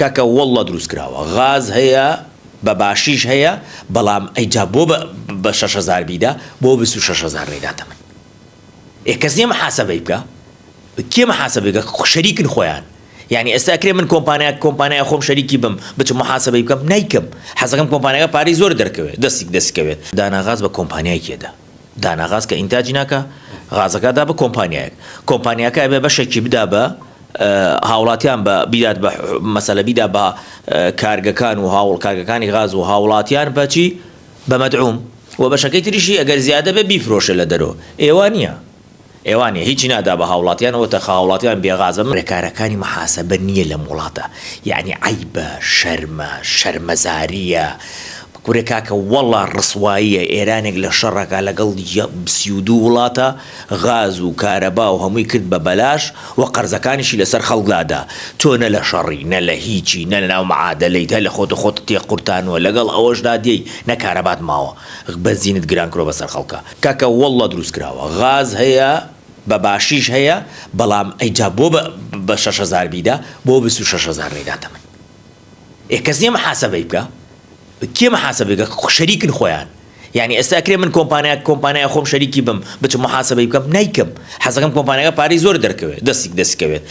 کاکە واللە دروست کراوە غاز هەیە بە باشیش هەیە بەڵام ئەی جا بۆ بە بە 6000 بیدا بۆ 26 هەزار نەیداتە من؟ ئێ کەس نیە محاسەبەی بکا؟ کێ محاسەبەی بکا؟ شەریکن خۆیان یانی ئێستا ئەکرێ من کۆمپانیا کۆمپانیای خۆم شەریکی بم بچم محاسەبەی بکەم؟ نایکەم حەزەکەم کۆمپانیاکە پارەی زۆر دەرکەوێت دەستی دەست کەوێت. دانا غاز بە کۆمپانیای کێ دا؟ دانا غاز کە ئینتاجی ناکا غازەکە دا بە کۆمپانیایەک کۆمپانیاکە ئەبێ بەشێکی بدا بە هاوڵاتیان بە بیدات بە مەسەلە بیدا بە کارگەکان و هاوڵ کارگەکانی غاز و هاوڵاتیان بەچی بە مەدعوم و بەشەکەی تریشی ئەگەر زیادە بێ بیفرۆشێ لە دەرۆ ئێ وا نییە ئێ وا نییە هیچی نادا بە هاوڵاتیان ئەوەتە خە هاوڵاتیان بێ غازە ڕێکارەکانی محاسەبە نییە لەم وڵاتە یەعنی عەیبە شەرمە شەرمەزارییە کورە کاکە وەڵا ڕسواییە ئێرانێک لە شەڕەکا لەگەڵ 32 وڵاتە غاز و کارەبا و هەمووی کرد بە بەلاش و قەرزەکانیشی لەسەر خەڵک لادا تۆ نە لە شەڕی نە لە هیچی نە لەناو معادەلەیت هەر لە خۆتە خۆتت تێ قورتانوە لەگەڵ ئەوەشدا دێی نە کارەبات ماوە بەنزینت گران کرۆ بەسەر خەڵکا کاکە واللە دروست کراوە غاز هەیە بە باشیش هەیە بەڵام ئەی جا بۆ بە بە 6000 بیدا بۆ 26 هەزار نەیداتە من؟ ئێ کەس نیە محاسەبەی بکا؟ کێ محاسەبەی بکا؟ شەریکن خۆیان یانی ئێستا ئەکرێ من کۆمپانیا کۆمپانیای خۆم شەریکی بم بچم محاسەبەی بکەم؟ نایکەم حەزەکەم کۆمپانیاکە پارەی زۆر دەرکەوێت دەستی دەست کەوێت.